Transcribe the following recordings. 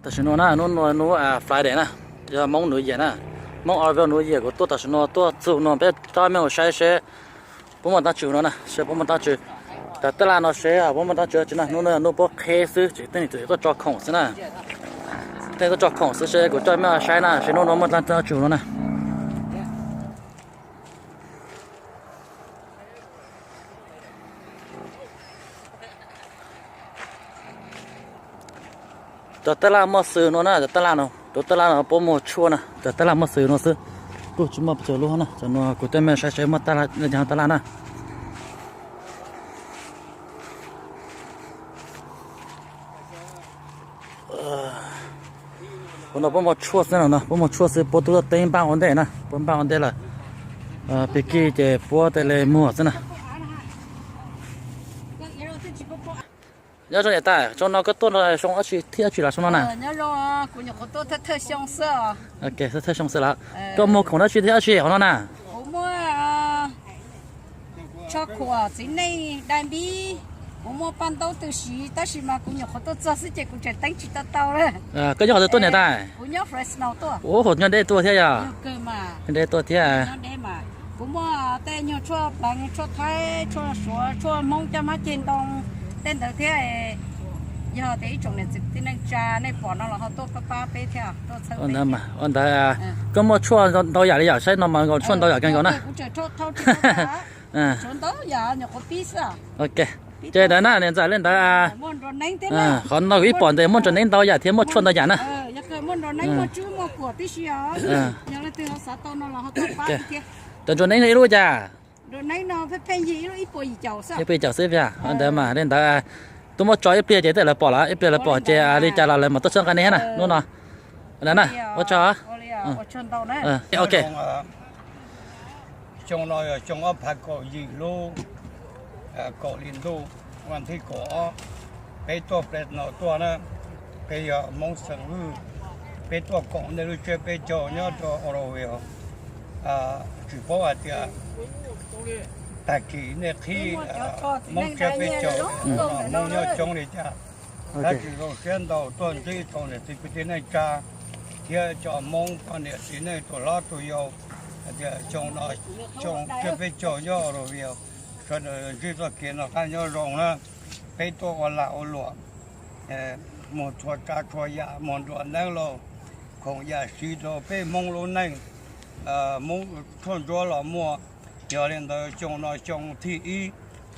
Tam sim no na, hnub no hnub Friday na, yog Hmoob New Year na. Hmoob Oroville New Year kuv tuaj tam sim no tuaj txug no peb coj mej saib seb puab muaj dlaab tsi no na, seb puab muaj dlaab tsi. Cov taj laj no seb puab muaj dlaab tsi tsi na, hnub no hnub puab qheb xwb, tseem tej neeg tuaj tso khoom xwb na. Tej tuaj tso khoom xwb, seb kuv coj mej saib na, seb hnub no muaj dlaab tsi no na. Cov taj laj muaj xwb no na, cov taj laj no, cov taj laj no puab muag tshuaj na, cov taj laj muaj xwb no xwb, kuj tsi muaj pes tsawg lub na. Cov no kuv coj mej saib seb muaj dlaab tsi cov taj laj na. Ua no puab muag tshuaj xwb no, puab muag tshuaj xwb, puab tub teeb npaaj ua ntej na, puab npaaj ua ntej lawm. Pig kij ces puab tej le muag xwb na. Nyob zoo niam tais, xyoo no koj tuaj xyoo dab tsi thiab dab tsi los xyoo no na? Thawj xyoo xwb los. Koj muag khoom dab tsi thiab dab tsi hauv no na? Tso khuam, txiv neej, dai npib, kuv muaj paj ntaub tw siv tab sis mas kuv nyuam qhuav tuaj txog xwb ces kuv tseem teeb tsis tau tau lawm. Koj nyob qhov twg tuaj niam tais? Kuv nyob Fresno tuaj. Ua nyob deb tuaj thiab yog? Nyob deb tuaj thiab. Nyob deb mas kuv muaj tej nyuag tshuaj pleev, tshuaj thaib, tshuaj suav, tshuaj Hmoob coj hmab ceg ntoo, tej ntawd thiab. Yog tias ib tsoom niam txiv tij neej tsa nej pom no los ho tuaj pab pab peb thiab, tuaj txhawb peb. Ua ntawd, koj muaj tshuaj ntau yam li yam saib no mas nkaus tshuaj ntau yam kawg nkaus na. Ces ntawd na niam ntxawm, li ntawd qhov no kuv ib pom ntes muaj nrog neeb ntau yam thiab muaj tshuaj ntau yam na. Cov nrog neeb ib lub cas? Ib puas caum xwb. Ntawd mas li ntawd, twb muab tso ib pliag ces tej lawv pom lawm, ib pliag lawv pom ces li cas los lawv mam tuaj txhawb nqa nej na hnub no. Ua tsaug. Ok. Xyoo no yog xyoo ob phav kaum yim lub kaum hli ntuj, vas thib kaum ob, peb tuaj Fresno tuaj na, peb yog Hmoob xeem Vwj, peb tuaj koom nej lub tsiab peb caug nyob rau Oroville. Tsis paub hais tias tag kis nej qhib Hmoob tsiab peb caug, Hmoob nyob coob li cas. Tab sis zoo siab ntau tuaj ntsib tsoom niam txiv kwv tij neej tsa thiab cov Hmoob poj niam txiv neej tus hlob tus yau, hais tias xyoo no xyoo tsiab peb caug nyob Oroville, sawv daws ntsib txoj kev noj qab nyob zoo na. Peb tuaj ua lag ua luam, muag txhua tsav txhua yam, muag nruas neeb lauj, khoom yam siv rau peb Hmoob lub neej, Hmoob tshuaj ntsuab los muaj. Yog li ntawd xyoo no xyoo thib ib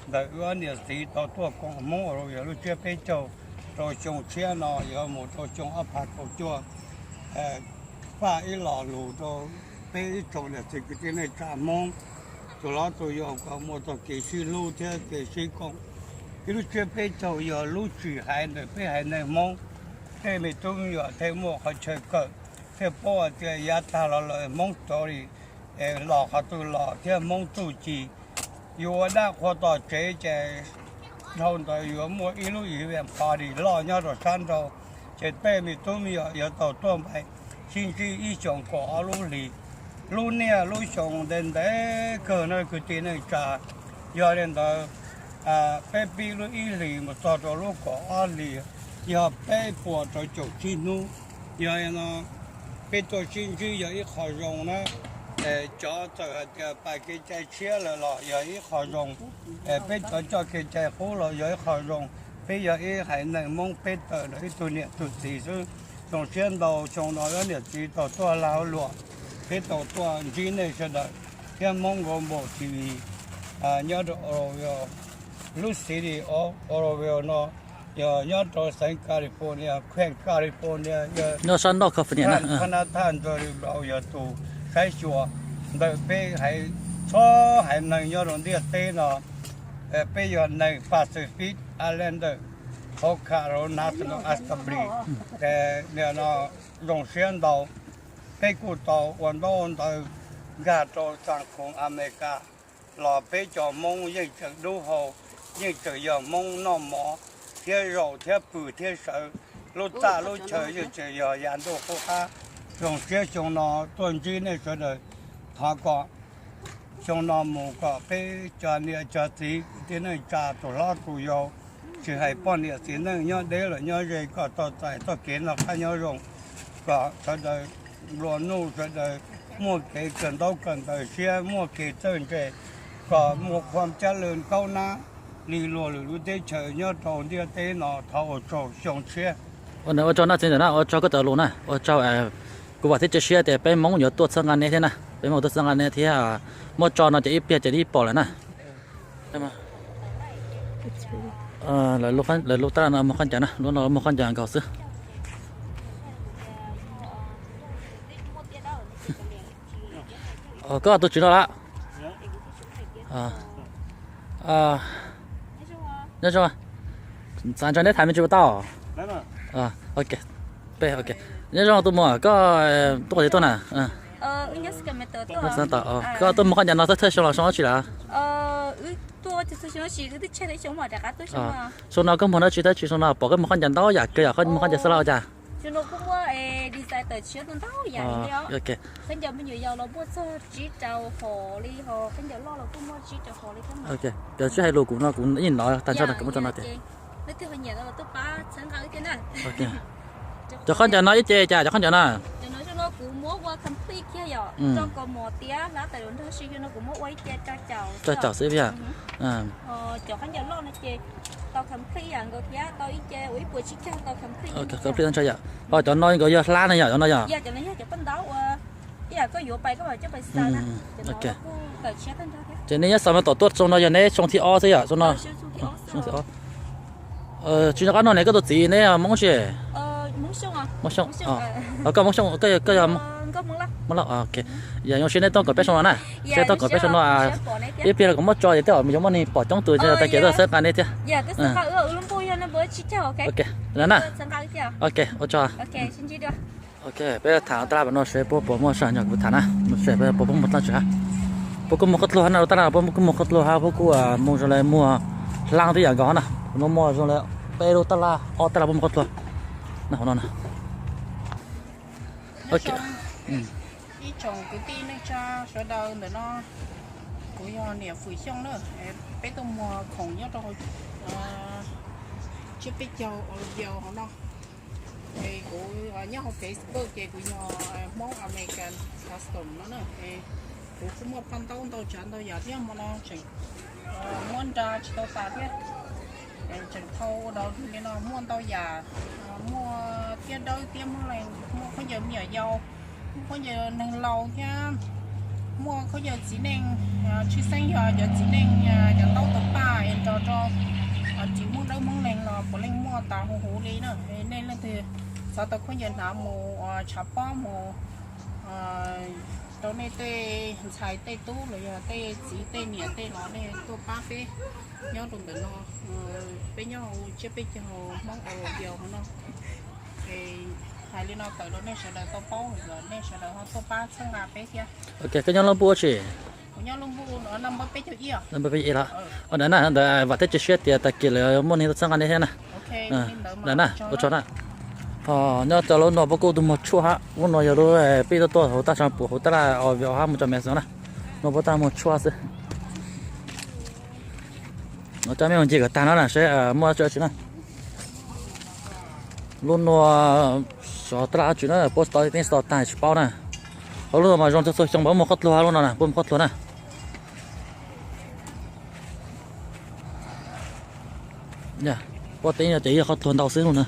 ntawm wb niam txiv tau tuaj koom Hmoob Oroville lub tsiab peb caug rau xyoo tshiab no yuav mus rau xyoo ob phav kaum cuaj, faj ib lo lus rau peb ib tsoom niam txiv kwv tij neej tsa Hmoob, tus hlob tus yau kom muaj txoj kev sib hlub thiab kev sib koom. Ib lub tsiab peb caug yog lub tsim haiv ntawm peb haiv neeg Hmoob, tej me tub me nyuam thiaj muaj qhov chaw kawm, thiaj paub hais tias yav tag los lawm Hmoob tod li los qhov twg los thiab Hmoob txuj ci. Yus ua dab qhua tom tsev ces dhau ntawd yuav muaj ib lub event party loj nyob rau sab nraud, ces tej me tub me nyuam yuav tau tuaj npaim sib ntsib ib xyoos kaum ob lub hlis. Lub niaj lub xyoo ntev ntev kawg no kwv tij neej tsa. Yog li ntawd, peb pib lub ib hlis mus txog rau lub kaum ob hlis, yog peb puas rau caum tsib hnub. Yog li no peb tuaj sib ntsib yog ib qho zoo na. Cov txawm hais tias pais kev cai tshiab lawm los yog ib qho zoo, peb cov coj kev cai qub los yog ib qho zoo. Peb yog ib haiv neeg Hmoob, peb tawm rau ib tug niam tug txiv xwb. Zoo siab ntau xyoo no wb niam txiv tau tuaj lag luam, peb tau tuaj ntsib nej sawv daws thiab Hmoob Global T V nyob rau Oroville, lub city of Oroville no, yog nyob rau xeev California, kheem California, yog nyob sab nraud California na, Jonathan Roosevelt yog tus saib xyuas ntawm peb haiv, txhua haiv neeg nyob rau ntiaj teb no. Peb yog neeg Pacific Islander, hauv Colorado National Assembly. Nim no zoo siab ntau, peb kuj tau ua ntaub ua ntawv nkag rau xeev khoom Amelikas los peb cov Hmoob yeej tseem dub hau, yeej tseem yog Hmoob noj mov thiab zaum thiab pw thiab sawv, lub txaj lub chaw yeej tseem yog yav ntuj qub qab. Zoo siab xyoo no tuaj ntsib nej sawv daws, thov kom xyoo no mus kom peb cov niam cov txiv kwv tij neej tsa tus hlob tus yau Tsis hais poj niam txiv neej nyob deb los nyob ze kom tau txais txoj kev noj qab nyob zoo, kom sawv daws nplua nuj, sawv daws muaj kev kawm ntaub kawm ntawv siab, muaj kev txawj ntse, kom muaj qhuam caj lwm ntaub nab li luag lwm lub teb chaws nyob rau ntiaj teb no. Thov ua tsaug xyoo tshiab. Ua tsaug na txiv ntxawm na, ua tsaug koj cov lus na, ua tsaug. Kuv vam thiab cia siab tias peb Hmoob yuav tuaj txhawb nqa nej thiab na, peb Hmoob tuaj txhawb nqa nej thiab. Muab tso no ces ib pliag ces ib pom lawm na. Lawv lub tab laj no muag khaub ncaws na, lub no muag khaub ncaws nkaus xwb. Koj tus tswv no lawm? Nyob zoo, xav nrog neb tham me ntsis puas tau? Ok, nyob zoo tus muam, koj tuaj qhov twg tuaj na? Koj tuaj muag khaub ncaws no thawj xyoo los xyoo dab tsi lawm? Xyoo no koj muag dab tsi, tab sis xyoo no pom koj muag khaub ncaws ntau yam kawg yom, koj muag khaub ncaws xab laj ua cas? Cov sib hais lus kuv no kuv yeej hnov tag nrho no, kuv muab tso no tiag. Cov khaub ncaws no ib ce cas cov khaub ncaws na? Rau caum xwb yom. Complete tag nrho yom. Ho cov no nkawd yog hlab ne yom, cov no yom? Ces nej nyob Sacramento tuaj xyoo no yog neb xyoo thib ob xwb yom, xyoo no? Tsis nco qab nug ne, koj tus txiv neb Hmoob tsi? Hmoob Xyooj. Koj Hmoob Xyooj, koj yog Hmoob Lauj. Yog zoo siab neb tuaj koom peb xyoo no na. Seb tuaj koom peb xyoo no, ib pliag los kuv muab tso ces tej zaum yuav muaj neeg pom coob tus tag kis tuaj txhawb nqa neb thiab. Ok, na. Ok, ua tsaug. Ok, peb tham tab laj no seb puab puas muaj saj nyog kuv tham na, seb puab puas muaj dlaab tsi hab. Puab kuj muag qhov tlug hab na, lub tab laj puab kuj muag qhov tlug hab, puab kuj mus zoo le muag hlaab twb yam nkaus hab na. Kuv no muaj zoo le peb lub tab laj, ob tab laj puab muag qhov tlug na, hov no na. Ib tsoom kwv tij neej tsa sawv daws ntawm no, kuv yog niam Fwm Xyooj na, peb tuaj muag khoom nyob rau tsiab peb caug Olivia hov no. Es kuv nyob hauv Facebook ces kuv yog Hmoob American Custom no na. Kuv kuj muaj phaj ntaub ntau tsav ntau yam thiab, hmo no tseem muab nra tsis tau tas thiab. Tseem thau ua dog dig li no, muaj ntau yam, muaj tiab dawb tiab Hmoob Leeg, muaj khaub ncaws me nyuam yaus, muaj khaub ncaws neeg laus thiab, muaj khaub ncaws txiv neej, tshwj xeeb yog cov txiv neej cov ntaub tau paj es nrog rau txiv Hmoob dawb Hmoob Leeg los puav leej muaj tas huv huv li na. Nej leej twg xav tau khaub ncaws hnav mus tshav pob mus rau nej tej ntxhais tej tub los yog tej txiv tej niam tej los nej tuaj pab peb nyob rau ntawm no. Peb nyob hauv tsiab peb caug Hmoob Olivia hov no. Hais li no tawm rau nej sawv daws tau paub, nej sawv daws ho tuaj pab txhawb nqa peb thiab. Ok, koj nyob lub npuj tsi? Nyob lub npuj peb caug ib los. Ntawd na, ntawd vam thiab cia siab tias tag kis lawv muaj neeg tuaj txhawb nqa nej thiab na. Ntawd na, ua tsaug na. Ho nyob rau lub no puab kuj tuaj muag tshuaj hab, lub no yog lub peb tuaj tuaj hauv taj sa puv hauv taj laj Olivia hab mus rau Mason na. No puab taj muag tshuaj xwb. Coj mej mus ncig kom tag no na seb muaj dab tsi dab tsi na. Lub no xyov taj laj dab tsi na, puab stop teeb stop tag tsis paub na. Ho lub no mas zoo txhua txhua xyoo puab muag qhov tlug, lub no na puab muag qhov tlug na. Puab teeb no ces yog qhov tlug ntau xwb lub na.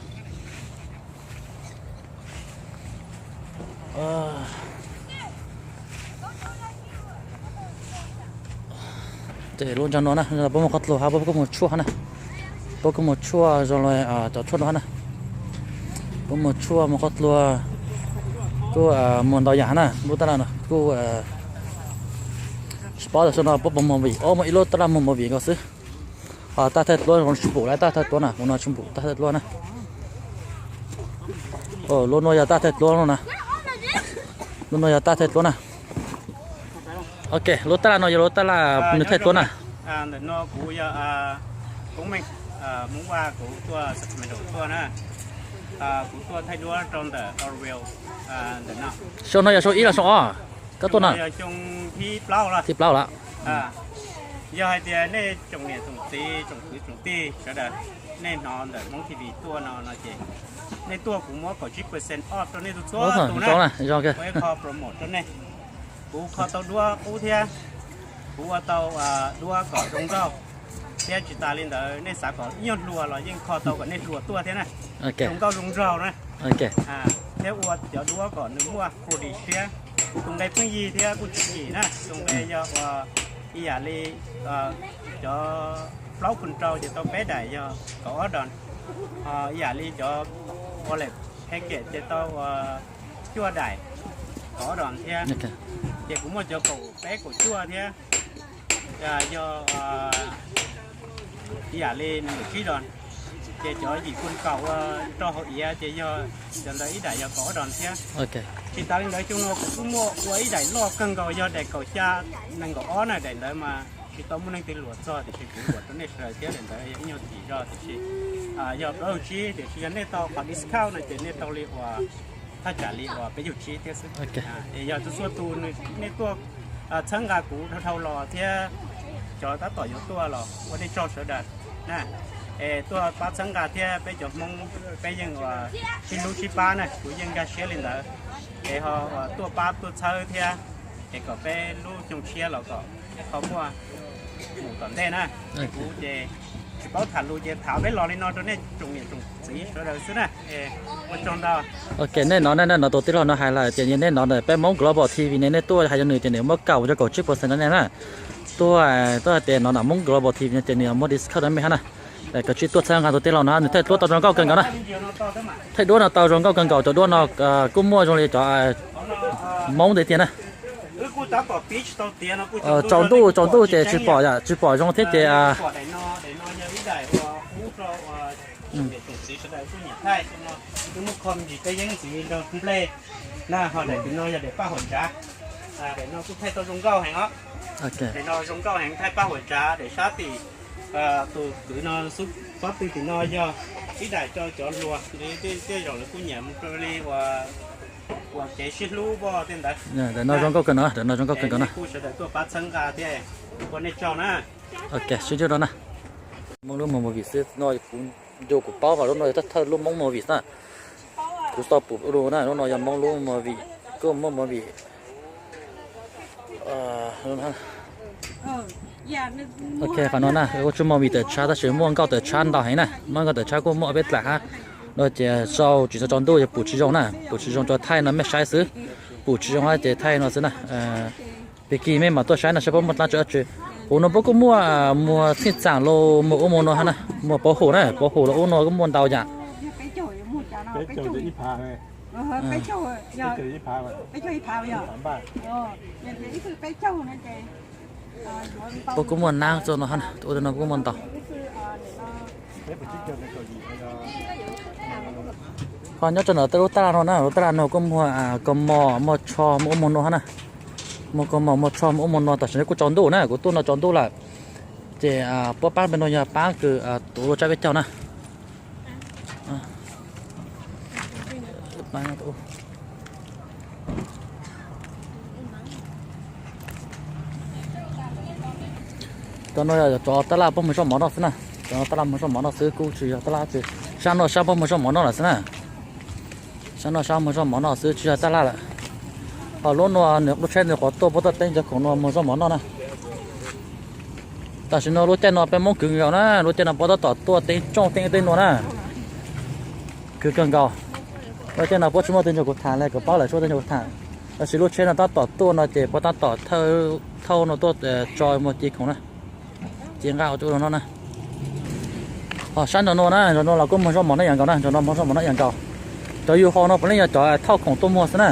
Ces lub ntsag no na puab muag qhov tlug hab, puab kuj muag tshuaj hab na. Puab kuj muag tshuaj zoo li cov tshuaj no hab na. Puab muag tshuaj muag qhov tlug, kuj muag ntau yam hab na. Lub taj laj no kuj tsis paub tas xyoo no puab puas muag vim, o muaj ib lub taj laj muag muag vim nkaus xwb. Ho taj thaij duab zoo tsis pum lawm, taj thaij duab na, kuv no tsis pum taj thaij duab na. Lub no yog taj thaij duab no na. Lub no yog taj thaij duab na. Ok, lub taj laj no yog lub taj laj nws thaij duab na. Ntawm no kuv yog Koob Meej, Hmoob Vaj, kuv tuaj Sacramento tuaj na. Kuv tuaj thaij duab rau ntawm Orville ntawm no. Xyoo no yog xyoo ib los xyoo ob koj tuaj no? Yog xyoo thib plaub lawm. Thib plaub lawm. Yog hais tias nej tsoom niam tsoom txiv tsoom kwv tsoom tij sawv daws Nej hnov ntawm Hmoob T V tuaj no no ces nej tuaj kuv muab kaum tsib percent off rau nej txhua txhua tus na. Kuv kho promote rau nej. Kuv kho tau duab qub thiab. Kuv ua tau duab kom zoo nkauj. Thiab tsis tas li ntawd nej xav kom ib nyuag hluas los yeej kho tau kom nej hluas tuaj thiab na. Zoo nkauj zoo nraug na. Thiab ua cov duab kom nws muaj quality siab. Tus nqe pheej yig thiab kuj tsis chim na. Tus nqe yog ua ib yam li cov plaub phuv rau ces tau peb daim yog kaum ob dos. Ho ib yam li cov wallet package ces tau ua cuaj daim kaum ob dos thiab. Ces kuv muaj cov kaum peb kaum cuaj thiab. Yog ib yam li nees nkaum tsib dos. Ces cov yim phuv kaum ua rau hauv iav ces yog cov ntawd ib daim yog kaum ob dos thiab. Tsis tas li ntawd xyoo no kuv kuj muaj ua ib daim loj kawg nkaus yog daim kaum xya nees nkaum ob na. Daim ntawd mas tsis tau muaj leej twg luam txog tiam sis kuv luam rau nej sawv daws thiab. Daim ntawd yog ib nyuag tim zog tiam sis yog plaub caug tsib tiam sis yog nej tau qhov discount no ces nej tau li uas thaj tsam li uas peb caug tsib thiab xwb. Es yog txhua txhua tus nej tuaj txhawb nqa kuv dhau dhau los thiab cov tab tom yuav tuaj los ua nej tsaug sawv daws na. Es tuaj pab txhawb nqa thiab peb cov Hmoob peb yeej ua sib hlub sib pab na, kuv yeej nkag siab li ntawd. Es ho tuaj pab tuaj txhawb thiab es kom peb lub xyoo tshiab los kom ho muaj mus tom ntej na. Es kuv ces tsis paub tham lus ces tham peb los li no rau nej tsoom niam tsoom txiv sawv daws xwb na. Ua tsaug ntau. Ok, nej hnov nej hnov tus tij laug no hais lawm ces nej hnov ntawm peb Hmoob Global T V ne, nej tuaj hais rau nws ces nws muab kaum rau kaum tsib percent rau nej na. Tuaj, tuaj hais tias hnov ntawm Hmoob Global T V no ces nws muab discount rau nej hab na. Koj sim tuaj txhawb nqa tus tij laug no, nws thaij duab tau zoo nkauj kawg nkaus na. Thaij duab no tau zoo nkauj kawg nkaus, cov duab no kuj muaj zoo li cov Hmoob ntawd tiag na. Tsaus ntuj, tsaus ntuj ces tsis pom, tsis pom zoo thiab ces Daim no zoo nkauj heev, thaij pab huam tsav, daim sab tim tus kwv no xub pob tw tim no yog ib daim rau cov hluas, tej zaum lawv kuj nyiam mus rau li uas kev sib hlub tej ntawd. Daim no zoo nkauj kawg no, daim no zoo nkauj kawg nkaus na. Kuj sawv daws tuaj pab txhawb nqa thiab, ua nej tsaug na. Ok, sib ntsib dua na. Hmoob lub movie xwb no, kuv ncu kuv paub mas lub no yog thawj thawj lub Hmoob movie na. Kuv xav pum ua dua na, lub no yog Hmoob lub movie, kuj muaj movie. Ok, qhov no na kuj tsis muaj movie tawm tsab tab sis muaj nkauj tawm tsab ntau heev na, muaj nkauj tawm tsab kuj muaj peb dlaim hab. No ces tsaus tsis tau tsaus ntuj yog pum tsis zoo na, pum tsis zoo rau thaij no mej saib xwb, pum tsis zoo hab ces thaij no xwb na. Pig kig mej mam tuaj saib no saib puab muaj dlaab tsi dlaab tsi. Huv no puab kuj muaj muag txhij txaam los muag ub muag no hab na, muag pauv hum na, pauv hum los ub no kuj muaj ntau yam. Puab kuj muaj naab txog no hab na, ua no kuj muaj ntau. Ho nyob rau ntawm tej lub taj laj no na, lub taj laj no kuj muag kaus mom muag tsho muag ub muag no hab na. Muag kaus mom muag tsho muag ub muag no, tam sim no kuj tsaus ntuj na, kuv tuaj no tsaus ntuj lawm. Ces puab paab peb no yog paab kws tuav luaj tsab peb caug na. Cov no yog cov taj laj puab muag zaub mov noj xwb na. Cov no taj laj muag zaub mov noj xwb, kuj tsis yog taj laj tsi. Sab no sab puab muag zaub mov noj lawm xwb na. Sab no sab muag zaub mov noj xwb, tsis yog taj laj lawm. Ho lub no nws lub tsheb nws qhuav tuaj puab tuaj teeb cov khoom no muag zaub mov noj na. Tam sim no lub caij no peb Moob kwv nkaus na, lub caij no puab tab tom tuaj teeb tsooj teeb tej no na. Kwv kawg nkaus. Lub caij no puab tsis muaj tej nrog kuv tham li, kuv paub lawm tsis muaj tej nrog kuv tham. Tab sis lub tsheb no tab tom tuaj no ces puab tab tom thauj no tuaj tso muag ci khoom na. Ci nqaj ua no na. Ho sab nraum no na, nraum no los kuj muag zaub mov noj ib yam nkaus na, nraum no muag zaub mov noj ib yam nkaus. Cov yug hau no puav leej yog cov thauj khoom tuaj muag xwb na.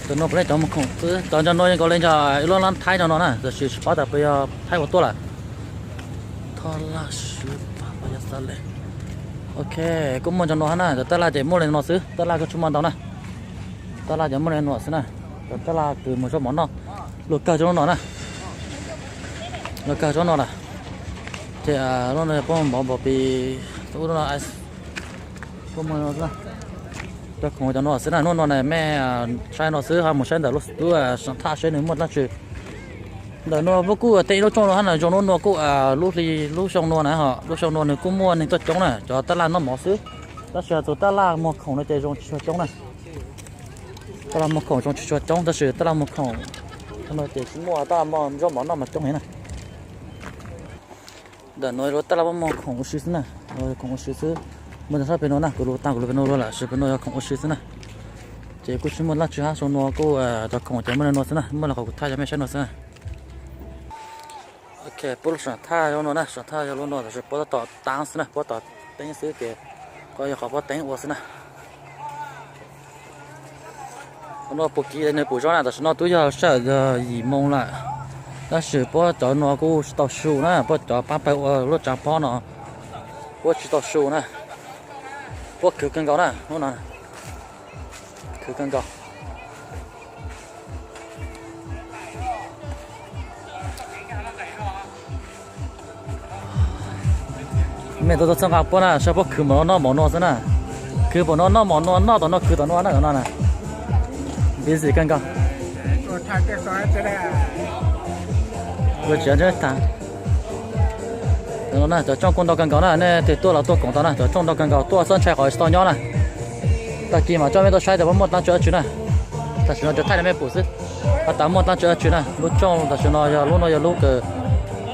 Cov no puav leej cov muag khoom xwb, cov nraum no yeej nkaus li nrog ib lub laab Thaib nraum no na, tab sis tsis paub tas puas yog Thaib ua tuaj lawm. Thoj laj swb pas pas yog xav le. Ok, kuj muaj nraum no hab na, cov taj laj ces muaj li no xwb, taj laj kuj tsis muaj ntau na. Taj laj ces muaj li no xwb na, cov taj laj kws muag zaub mov noj, luag kawg rau lub no na. Luag kawg rau lub no lawm. Ces lub no puab muag npaum pis, ub lub no kuj muaj no xwb na. Cov khoom cov no xwb na, hnub no na mej saib no xwb, ho mus saib ntawm lub, lub Sam Thaj seb nws muaj dlaab tsi. Ntawm no puab kuj teeb ib lub rooj no hab na, zoo nub nua kuj lub hli lub xyoo nua na ho, lub xyoo nua nws kuj muaj neeg tuaj coob na, cov taj laj noj mov xwb. Tab sis txug taj laj muag khoom no ces zoo tsis tshua coob na. Taj laj muag khoom zoo tsis tshua coob, tab sis taj laj muag khoom no ces tsis muaj taj laj muag zaub mov noj mas coob heev na. Ntawm no lub taj laj muag khoom ua si xwb na, khoom ua si xwb. Muaj tag sab pem no na, kuv lug taag kuv lug pem no lawm, tab sis pem no yog khoom ua si xwb na. Ces kuj tsis muaj dlaab tsi hab, xyoo nua kuj cov khoom ces muaj le nuav xwb na, muaj le qhov kuv thaij cov mej saib no xwb na. Ok, puab lub Sam Thaj yog no na, Sam Thaj yog lub no, tab sis puab tab tom taab xwb na, puab tab tom teeb xwb ces qhov yog qhov puab teeb ua xwb na. Qhov no puag kiv nws pum zog na, tam sim no twb yog sij hawm yog yim moo lawm, tab sis puab cov no kuj tsis tau su na, puab cov paab pawg ua lub tsaav pob no puab tsis tau su na, puab khwv kawg nkaus na hnub no, khwv kawg nkaus. Mej tuaj txhawb nqa puab na, saib puab khwv npaum no noj npaum no xwb na. Khwv npaum no noj npaum no, noj tom no khwv tom no na, tom no na. Busy kawg nkaus. Cov rooj kuj ntau kawg nkaus na, nej twg tuaj los tuaj koom tau na, cov rooj ntau kawg nkaus, tuaj txhob ntshai qhov tsis tau nyob na. Tag kis mam coj mej tuaj saib tas puab muaj dlaab tsi dab tsi na. Tam sim no tsuas thaij rau mej pum xwb, has tas muaj dlaab tsi dab tsi na. Lub rooj tam sim no yog lub no yog lub kws,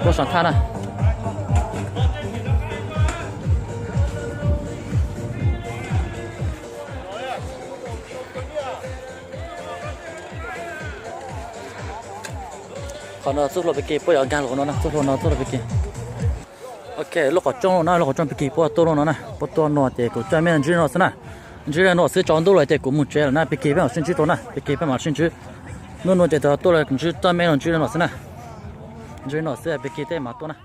lub Sam Thaj na. Qhov no txuj hlua pig kig, puab yuav nkaag lug no na, txuj hlua no txuj hlua pig kig. Ok, lub qhov rooj na, lub qhov rooj pig kig puab tuaj lub no na, puab tuaj no ces kuv coj mej ntsib no xwb na. Ntsib no xwb, tsaus ntuj lawm ces kuv mus tsev lawm na, pig kig peb mam sib ntsib dua na, pig kig peb mam sib ntsib. Nub nua ces tuaj lawm, ntsib coj mej no ntsib no xwb na. Ntsib no xwb, pig kig tej mam tuaj na.